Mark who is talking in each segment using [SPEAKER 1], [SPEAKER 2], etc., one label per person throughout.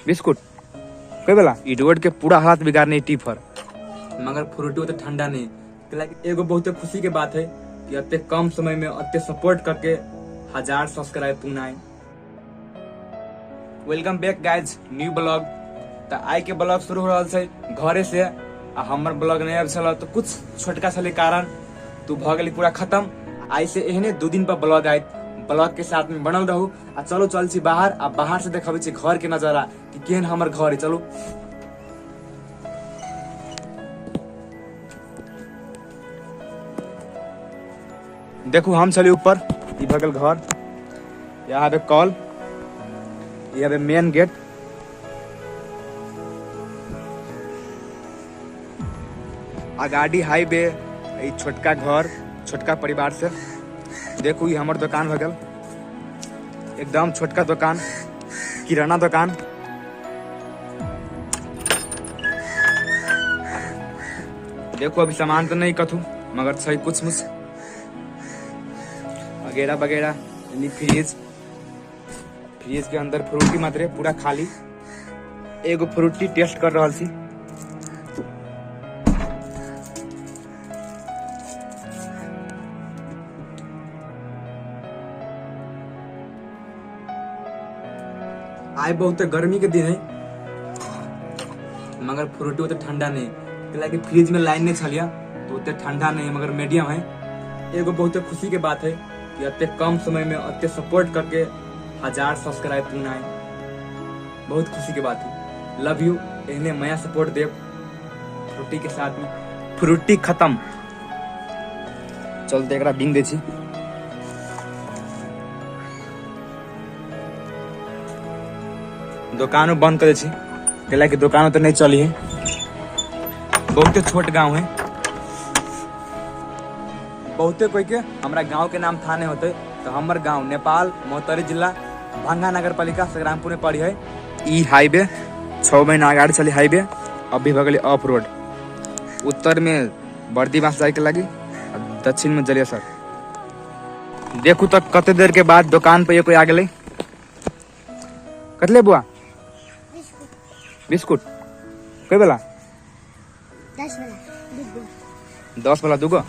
[SPEAKER 1] Biscuit कोई वाला ई road के पूरा हालत बिगाड़ने टीफर, मगर फ्रूटी तो ठंडा नहीं। लाइक एगो बहुत खुशी के बात है कि अत्ते कम समय में अत्ते सपोर्ट करके 1000 subscribe पुनाए। Welcome back guys, new blog. तो आइ के ब्लॉग शुरू हो रहल छै घरे से, आ हमर ब्लॉग नहीं आयल छल तो कुछ छोटका छलै कारण तो भऽ गेलै पूरा खत्म। आइ से एहने 2 दिन पर ब्लॉग आयत, ब्लॉग के साथ में बनल रहू। आ चलो चल छी बाहर, आ बाहर से देखबै छी घर के नजारा कि केहन हमर घर है। चलू देखू हम चली ऊपर, ई भऽ गेल घर, यहाँ पे कॉल, यहाँ पे मेन गेट। आ गाड़ी हाईवे, ई छोटका घर छोटका परिवार से। देखू ई हमर दुकान भऽ गेल, एकदम छोटका दुकान, किराना दुकान। देखो अभी सामान तो नहीं कथू, मगर छै कुछ मुछ वगैरह वगैरह। यानी फ्रिज, फ्रिज के अंदर फ्रूटी मात्रे पूरा खाली। एगो फ्रूटी टेस्ट कर रहल छी। आइ बहुत गर्मी के दिन है, मगर फ्रूटी ओते ठंडा नहीं। कि फ्रिज में लाइन नहीं छलिया तो ओते ठंडा नहीं है, मगर मीडियम है। एगो बहुत खुशी के बात है कि अत्ते कम समय में अत्ते सपोर्ट करके 1000 सब्सक्राइब पुनाए, बहुत खुशी के बात है। लव you, एहने मया सपोर्ट देव फ्रूटी के साथ में। फ्रूटी खत्म, चल तो एकरा बिंग दै छी। दुकानो बंद कर दै छी, कैला कि दुकानो तो नहीं चली है, बहुते छोट गांव है। बहुते कोई के हमरा गांव के नाम था नहीं होते, तो हमर गांव नेपाल महोत्तरी जिला भंगा नगर पालिका संग्रामपुर में पड़ी है। ई हाईवे 6 महीना अगाडि चली हाईवे, अभी भऽ गेलै ऑफ रोड। उत्तर में बर्दीबास जाए के लगी, दक्षिण में जलेसर। देखू तो कते देर के बाद दुकान पे कोई आ गेलै। कतले बुआ? बिस्कुट कोई वाला?
[SPEAKER 2] 10 वाला दुगो।
[SPEAKER 1] 10 वाला दुगो।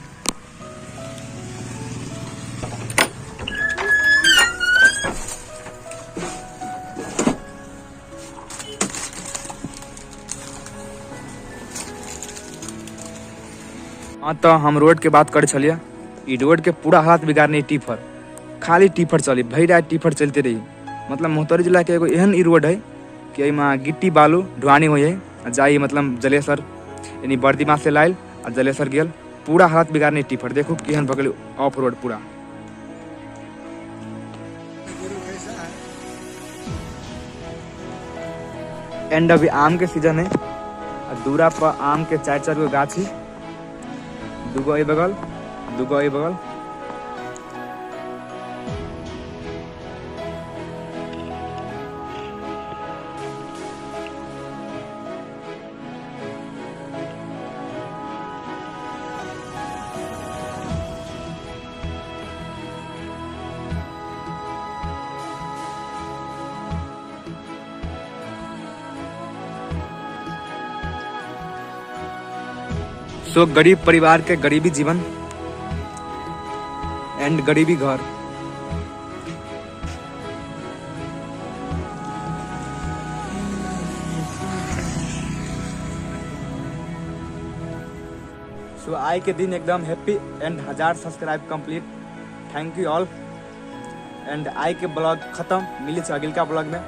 [SPEAKER 1] हाँ तो हम रोड के बात करे छलिए, ई रोड के पूरा हालत बिगाड़ने टीफर, खाली टीफर चली भरि राति टीफर चलते रही। मतलब महोत्तरी जिला के एगो एहन ई रोड है कि एहिमे गिट्टी बालू ढुआनी होइ है, आ जाई मतलब जलेसर यानी बर्दीमा से लायल आ जलेसर गेल। पूरा हालत बिगाड़ने टीफर, देखू केहन भऽ गेल ऑफ रोड पूरा। एंड अभी आम के सीजन है, आ दूरा पर आम के 4-4 गो गाछ है, 2 एहि बगल 2 एहि बगल। सो गरीब परिवार के गरीबी जीवन एंड गरीबी घर। सो आइ के दिन एकदम happy and 1000 subscribe complete. Thank you all. And आइ के ब्लॉग खत्म, मिले छी अगिलका ब्लॉग में।